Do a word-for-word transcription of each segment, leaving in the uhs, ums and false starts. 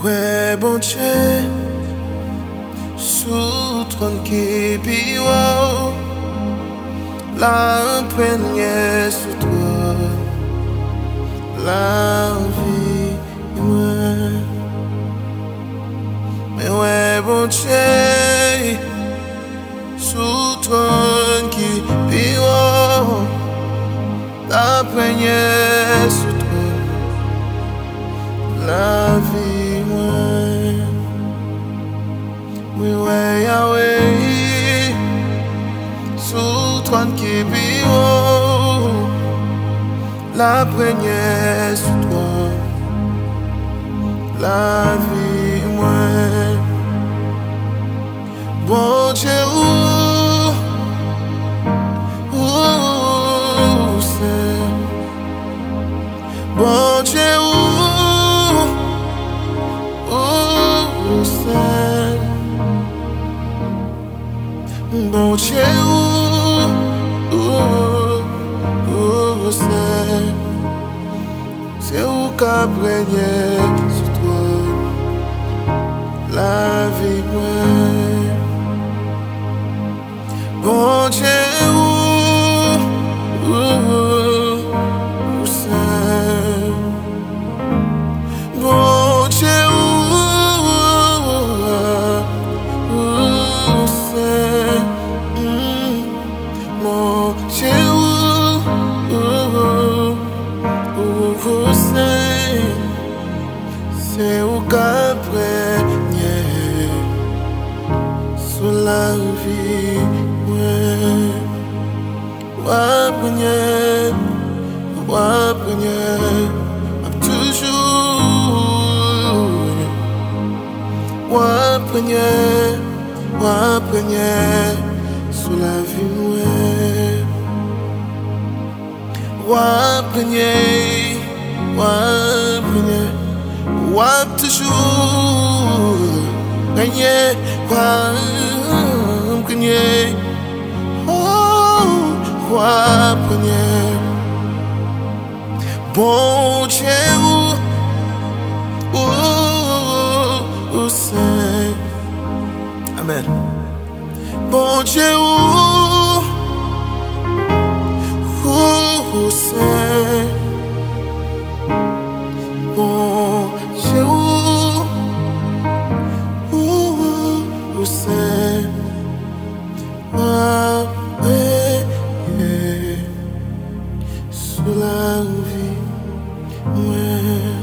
Wè Bondye sou twòn ki pi wo, l ap renye sou twòn lavi mwen. Mwen wè Bondye sou twòn ki pi wo, l ap renye sou twòn lavi mwen. Mwen wè Yahweh sou twòn ki pi wo, l ap renye sou twòn lavi mwen. Bondye ou, ou, ou sen. Bondye ou, ou, ou sen. Bondye ou, ou, ou sen. Se ou k ap renye sou twòn lavi mwen. Bondye ou, ou, ou sen. Bondye ou, ou, ou sen. Mm. Bondye ou, ou, ou, ou sen. Se ou k ap renye sou lavi mwen. W ap renye, w ap renye, w ap toujou renye. W ap renye, w ap renye sou lavi mwen. W ap renye, w ap renye, w ap toujou renye, w ap renye, oh, w ap renye. Bondye ou, ou, ou sen. Amèn. Bondye ou, ou, ou sen. Bondye ou, ou, ou sen. W ap renye sou lavi mwen.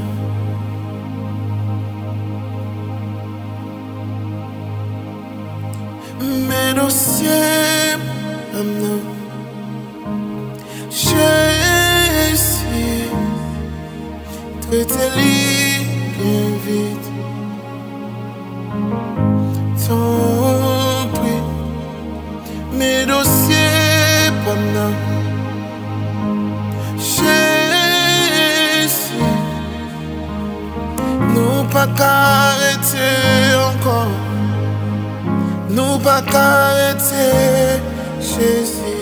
Men dosye m nan. Jezi, trete li byen vit. Tanpri, men dosye pa m nan. Jezi, nou pa ka rete ankò. Nou pa ka rete, Jezi.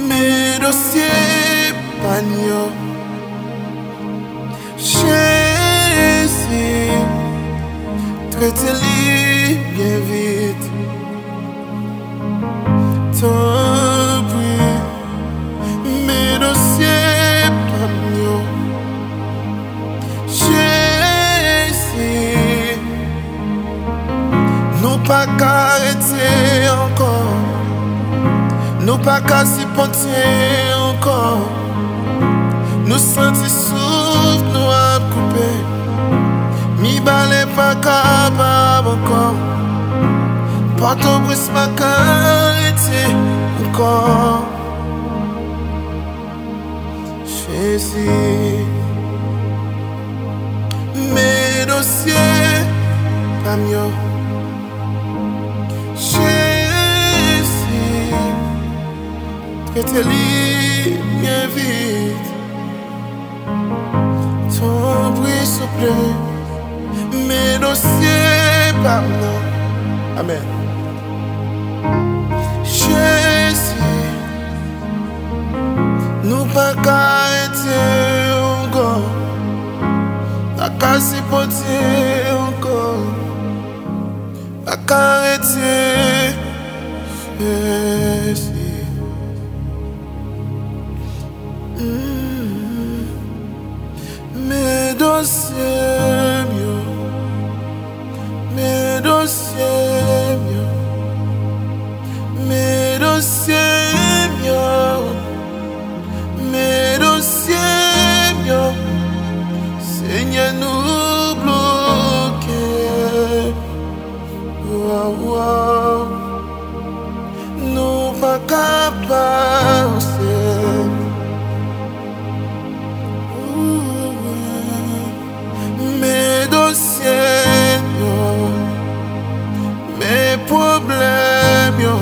Men dosye pa n yo. Jezi, trete li byen vit. Tanpri, men dosye pa m yo. Jezi, nou pa ka rete ankò. Nou pa ka sipòte ankò. Nou santi souf nou ap koupe. Mibalè pa kapab ankò. Pòtoprens pa ka rete ankò. Jezi, men dosye pa m yo. Jezi, trete li byen vit. Tanpri, souple, men dosye pa m nan. Amèn. Jezi, Pa ka rete ankò, pa ka sipòte ankò, pa ka rete. Fè se, mm, men dosye m yo. Men dosye m yo, men dosye m yo, men dosye m yo. Senyè, nou bloke. Waw, waw. Nou pa ka panse. Men dosye yo, men pwoblèm yo,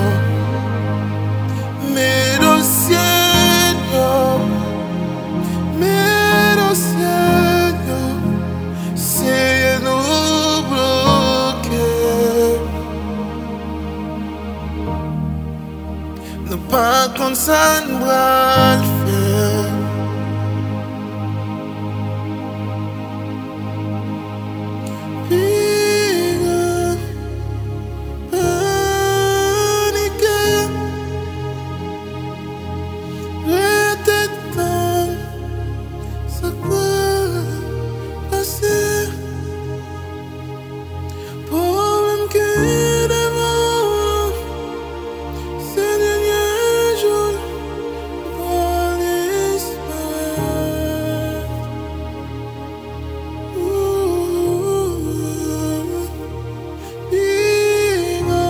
men dosye yo, men dosye yo, Senyè, nou bloke. Nou pa konn sa n pral fè. Piga, panike, rete tann sa k pral pase. Pwoblèm ki devan w lan, se dènye jou l pral disparèt. Piga,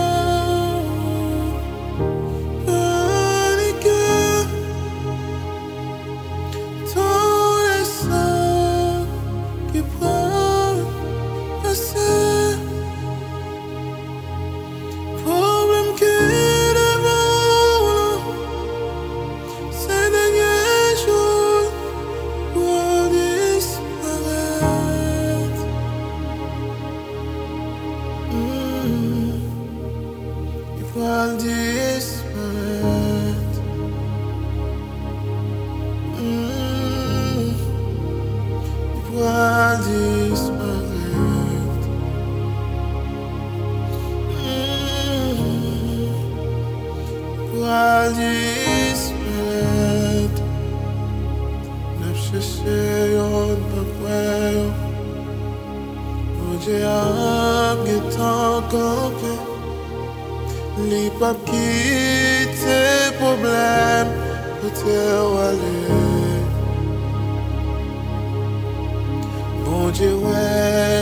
panike. Tout sa ki pral pase, pwoblèm ki devan w lan, se dènye jou l pral disparèt. Mm. Li pral disparèt. Mm. Li pral disparèt. Mm. Li pral disparèt. N ap chèche yo, n p ap wè yo. Bondye ap gentan kanpe. Li p ap kite pwoblèm pote w ale. Bondye wè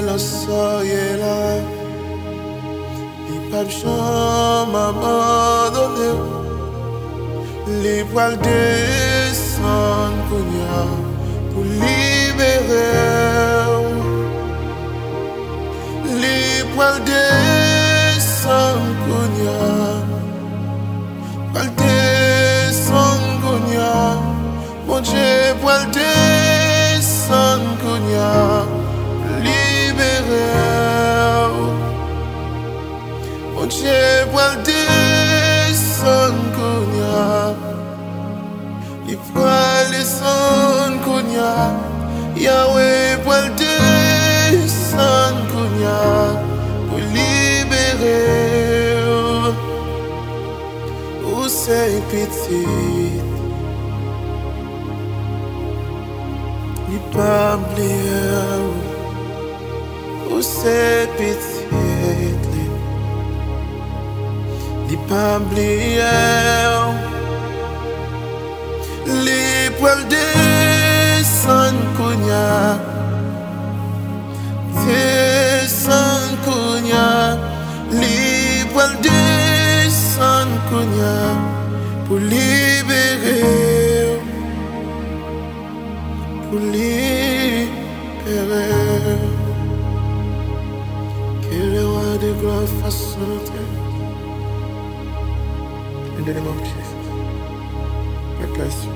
nan sa w ye la. Li p ap janm abandone w. Li pral desann kounye a pou libere w. Li pral desann kounye a. Pral desann kounye a. Bondye pral desann kounye a. Libere w. Bondye pral desann kounye a. Li pral desann kounye a. Yahweh pral desann kounye a pou libere w. Ou se pitit. Li pa bliye w. Ou se pitit li. Li pa bliye w. Li pral desann kounye a. Desann kounye a. Li pral desann kounye a pou libere w. Pou libere w. Que le roi de gloire fasse son entrée. In the name of Jesus. God bless you.